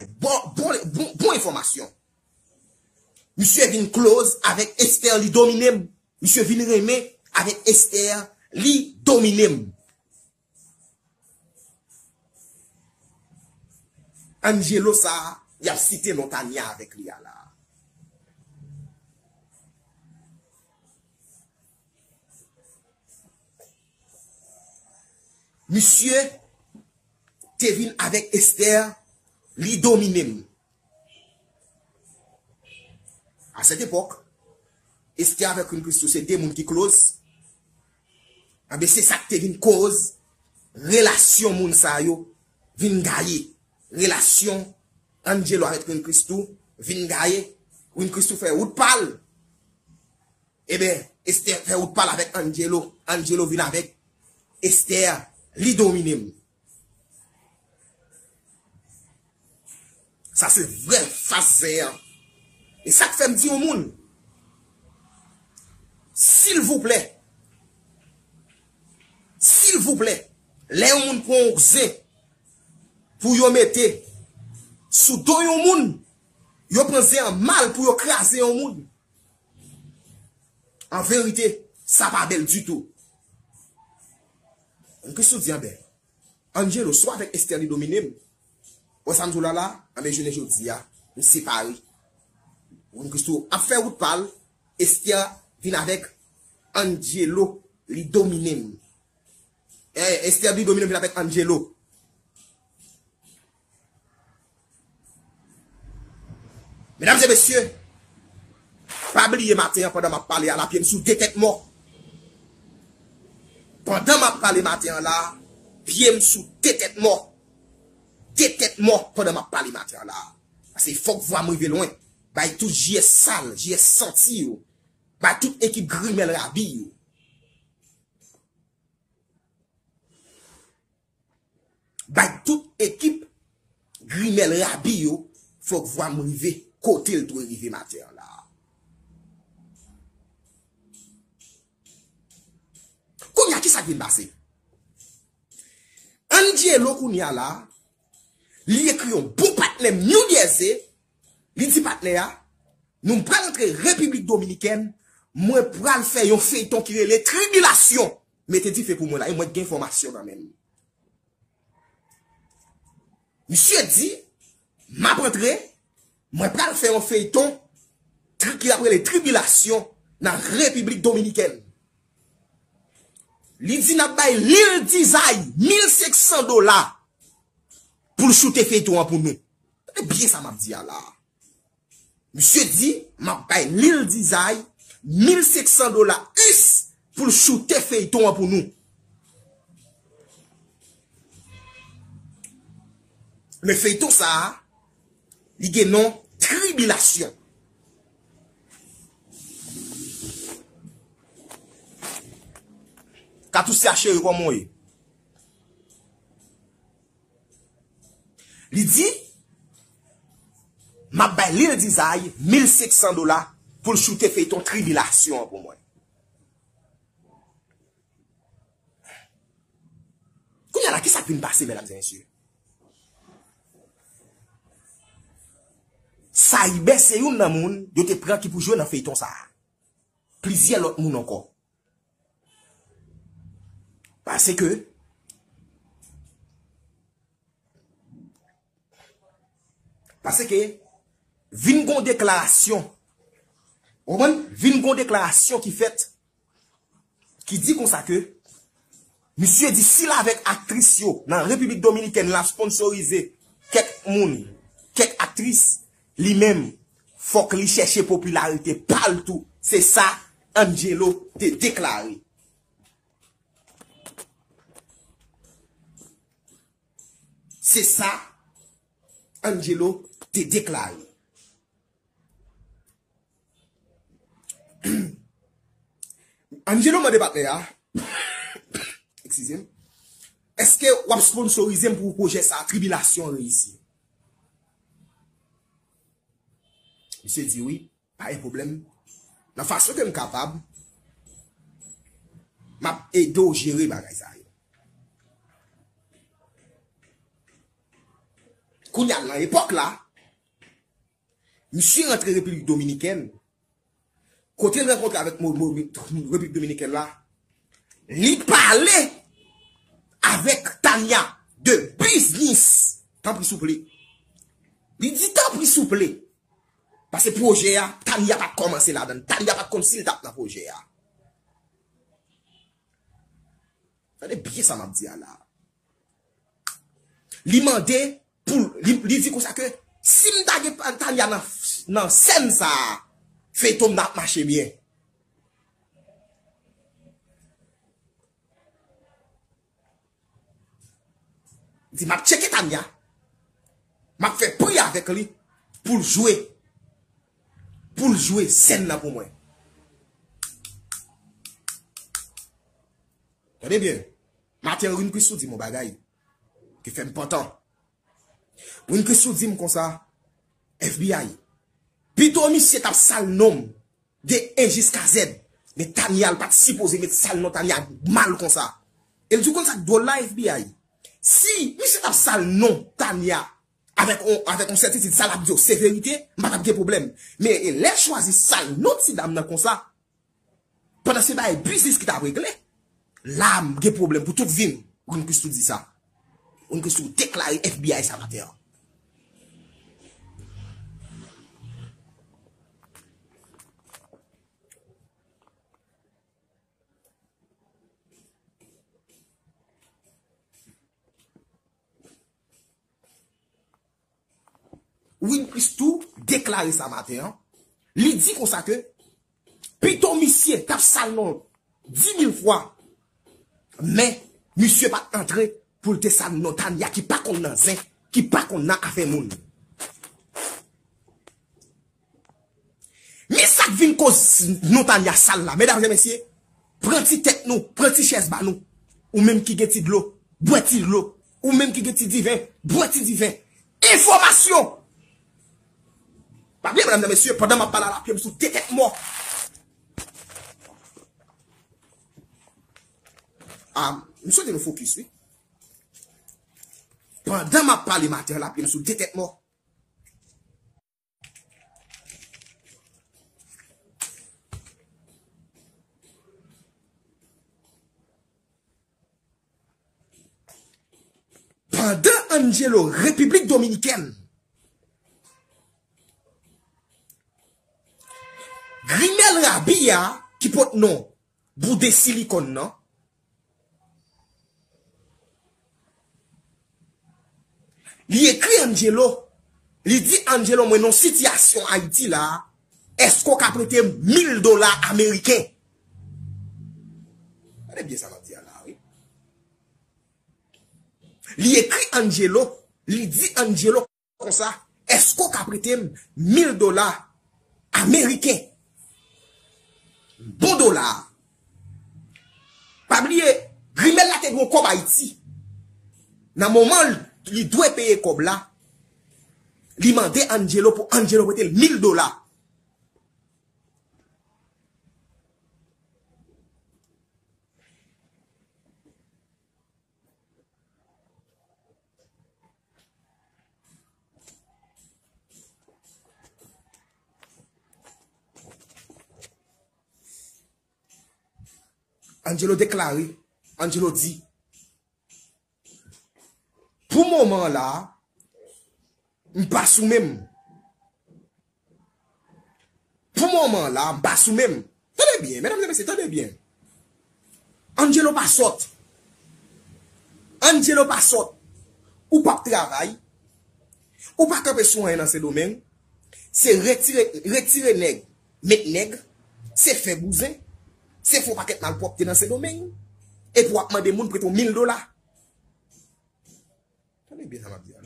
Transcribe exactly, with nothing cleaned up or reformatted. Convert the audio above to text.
bon, bon, bon, bon enfòmasyon. Misye vin close avèk Esther, li domine m. Misye vin renmen avèk Esther, li domine m. Angelo sa a, y ap site non Tania avèk li a la. Misye te vin avèk Esther, li domine m. A sèt epòk, Esther avèk Queen Christoo se de moun ki close. Anben, se sa k te vin koz relasyon moun sa yo vin gaye. Relasyon Angelo avèk Queen Christoo vin gaye. Queen Christoo fè wout pa l. Ebyen, Esther fè wout pa l avèk Angelo. Angelo vin avèk Esther, li domine m. Sa se vrè fas zen an. E sa k fè m di yon moun, silvouplè, silvouplè, lè yon moun pran yon zen pou yo mete sou do yon moun, yo pran zen an mal pou yo kraze yon moun. An verite, sa pa bèl ditou. Queen Christoo di anben, Angelo, swa avèk Esther li domine m. Wè sa m di w la la, anben jounen jodi a, m separe. Queen Christoo ap fè wout pa l, Esther vin avèk Angelo, li domine m. Eh, Esther li domine m vin avèk Angelo. Medam e mesye, pa bliye maten an pandan m ap pale a la, pye m sou de tèt mò. Pandan m ap pale maten an la, pye m sou de tèt mò. De tèt mò pandan m ap pale maten an la. Paske fòk vwa m rive lwen. Bay tout J S sal, J S santi yo. Bay tout ekip grimèl rabi yo. Bay tout ekip grimèl rabi yo, fòk vwa m rive kote l dwe rive maten an la. Kounye a, ki sa k vin pase? Angelo kounye a la, li ekri yon bon patnè m New Jersey, li di patnè a, nou pral antre Repiblik Dominikèn, mwen pral fè yon feyton ki rele Tribilasyon. Mete dife pou mwen la, e mwen gen enfòmasyon nan men m. Misye di, m ap antre, mwen pral fè yon feyton tri-, ki ap rele Tribilasyon nan Repiblik Dominikèn. Li di n ap bay Lil Dizay mil senk san dola pou l choute feyton an pou nou. Tande byen sa m ap di a la. Misye di, m ap bay Lil Dizay mil senk san dola U S pou l choute feyton an pou nou. Men feyton sa a, li gen non Tribilasyon. Katousyè cheri, kòman w ye? Li di, m ap bay Lil Dizay mil senk san dola pou l choute feyton Tribilasyon an pou mwen. Kounye a la, ki sa k vin pase, medam e mesye? Saïbè se youn nan moun yo te pran ki pou jwe nan feyton sa a. Plizyè lòt moun ankò. Paske, paske vin gon deklarasyon. Ou konprann? Vin gon deklarasyon ki fèt, ki di konsa ke misye di si l avèk aktris yo nan Repiblik Dominikèn, l ap sponsorize kèk moun, kèk aktris, li menm, fòk li chèche popilarite pa l tou. Se sa Angelo te deklare. Se sa Angelo te deklare. Angelo mande patnè a, eskize m, èske w ap sponsorize m pou pwojè sa a, Tribilasyon, reyisi? Misye di wi, pa gen pwoblèm. Nan fason ke m kapab, m ap ede w jere bagay sa yo. Kounye a, nan epòk la, misye rantre Repiblik Dominikèn, kote l rankontre avèk mo, mo, Repiblik Dominikèn la, li pale avèk Tania de biznis. Tanpri souple. Li di tanpri souple. Paske pwojè a, Tania pa t kòmanse ladan l. Tania pa t konn si l t ap nan pwojè a. Tande byen sa m ap di a la. Li mande pou li, li di konsa ke si m ta gen Tania nan, nan sèn sa a, feyton m nan ap mache byen. Di m ap tcheke Tania. M ap fè pri avèk li pou l jwe. Pou l jwe sèn nan pou mwen. Tande byen. Maten an, Rin Christoo di m yon bagay ki fè m pantan. Rin Christoo di m konsa, F B I, pito misye t ap sal non m de A jiska Z. Men Tania, l pa t sipoze met sal non Tania mal konsa. E l di w konn sa k dwòl la, F B I? Si misye t ap sal non Tania avèk on, avèk on sètitid, sa l ap di w se verite, m pa t ap gen pwoblèm. Men e lè l chwazi sal non ti dam nan konsa, pandan se bagay biznis ki t ap regle, la m gen pwoblèm pou tout vi m. Rin Christoo di sa. Rin Christoo deklare F B I sa maten an. Rin Christoo deklare sa maten an. Li di konsa ke pito misye t ap sal non dis mil fwa, men misye pa t antre pou l te sal non Tania ki pa konn nan zen, ki pa konn nan afè moun. Men sa k vin koz non Tania sal la, medam e mesye, pran ti tèt nou, pran ti chèz ba nou. Ou menm ki gen ti dlo, bwè ti dlo. Ou menm ki gen ti diven, bwè ti diven. Enfòmasyon! Pa bliye, medam e mesye, pandan m ap pale a la, pye m sou de tèt mò. Ah, m swete nou fokis, wi. Pandan m ap pale maten an la, pye m sou de tèt mò. Pandan Angelo, Repiblik Dominikèn, grimèl rabi a ki pot non bouden silikòn nan, li ekri Angelo. Li di Angelo, mwen nan sitiyasyon Ayiti la, èske w ka prete m mil dola ameriken? Gade byen sa m ap di a la, wi. Li ekri Angelo, li di Angelo konsa, èske w ka prete m mil dola ameriken? Bon dola. Pa bliye, grimèl la te dwe yon kòb Ayiti. Nan moman li dwe peye kòb la, li mande Angelo pou Angelo prete l mil dola. Angelo deklare, Angelo di, pou moman la, m pa sou men m. Pou moman la, m pa sou men m. Tande byen, medam e mesye, tande byen. Angelo pa sòt. Angelo pa sòt. Ou p ap travay. Ou pa kanpe sou anyen nan Sendomeng. Se retire, retire nèg, met nèg. Se fè bouzen. Se fè yon pakèt malpwòpte nan Sendomeng. Epi w ap mande moun prete w mil dola. Tande byen sa m ap di a.